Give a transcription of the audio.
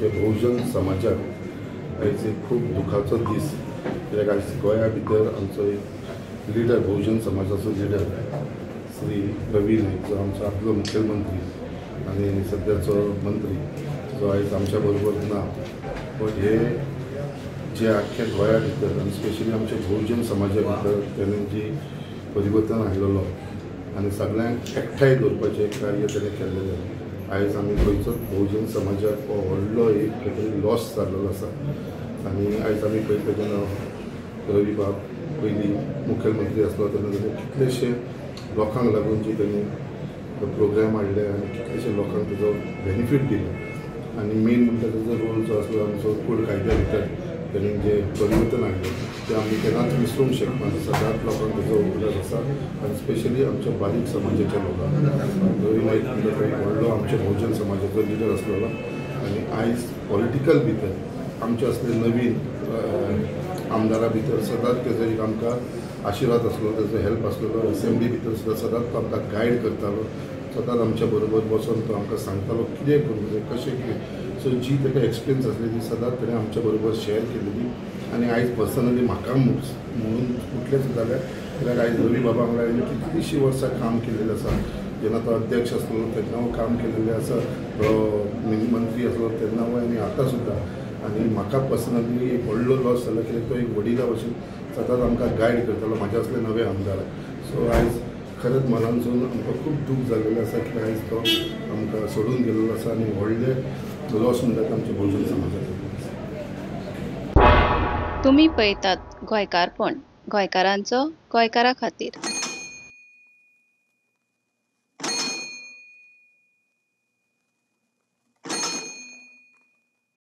आमचे बहुजन समाजाक आयज एक खूब दुखाचो दीस, कित्याक आयज गोंया भितर आमचो एक लिडर, बहुजन समाजाचो लिडर श्री रवी नायक, जो आमचो आदलो मुखेलमंत्री आनी सद्याचो मंत्री, जो आयज आमच्या बरोबर ना, पण हे जे आख्ख्या गोंया भितर आनी स्पेशली आमच्या बहुजन समाजा भितर तेणें जी परिवर्तन हाडलेलो आनी सगळ्यांक एकठांय दवरपाचें कार्य तेणें केल्लेलें. आयज आमी खंयचोच बहुजन समाजाक हो व्हडलो एक खंय तरी लॉस जाल्लो आसा. आनी आयज आमी पळयता तेन्ना रवी बाब पयलीं मुखेलमंत्री आसलो तेन्ना तेणें कितलेशे लोकांक लागून जी तेणें प्रोग्राम हाडले आनी कितलेशे लोकांक तेजो बेनिफीट दिलो. आनी मेन म्हणटा तेजो रोल जो आसलो आमचो कोड कायद्या भितर तेणें जें परिवर्तन हाडलें तें आमी केन्नाच विसरूंक शकना. सदांच लोकांक तेजो उगडास आसा आनी स्पेशली आमच्या बारीक समाजाच्या लोकांक. रवी नायक म्हणटा तो एक व्हडलो आमच्या बहुजन समाजाचो लिडर आसलेलो आनी आयज पॉलिटिकल भितर आमचे असले नवीन आमदारा भितर सदांच तेजो एक आमकां आशिर्वाद आसलो, तेजो हेल्प आसलेलो. असेंब्ली भितर सुद्दां सदांच तो आमकां गायड करतालो, सदांच आमच्या बरोबर बसून तो आमकां सांगतालो कितें करूंक जाय, कशें कितें. सो जी ताका एक्सपिरियन्स आसली ती सदांच ताणें आमच्या बरोबर शेअर केलेली. आनी आयज पर्सनली म्हाका म्हणून कुठलेंच जाल्यार कित्याक आयज रवी बाबा वांगडा हांवें कितलींशीं वर्सां काम केलेलें आसा. जेन्ना तो अध्यक्ष आसलो तेन्ना काम केलेलें आसा, तो मंत्री आसलो तेन्ना आनी आतां सुद्दां. आनी म्हाका पर्सनली एक व्हडलो लॉस जाला कित्याक तो एक वडिला भशेन सदांच आमकां गायड करतालो म्हाज्या असले नवे आमदाराक. सो आयज खरेंच मनानसून आमकां खूब दूख जाल्लें आसा की आयज तो आमकां सोडून गेल्लो आसा आनी व्हडले लॉस म्हणटा ते आमच्या बहुजन समाजाक. तुमी पळयतात गोंयकारपण, गोंयकारांचो गोंयकारा खातीर.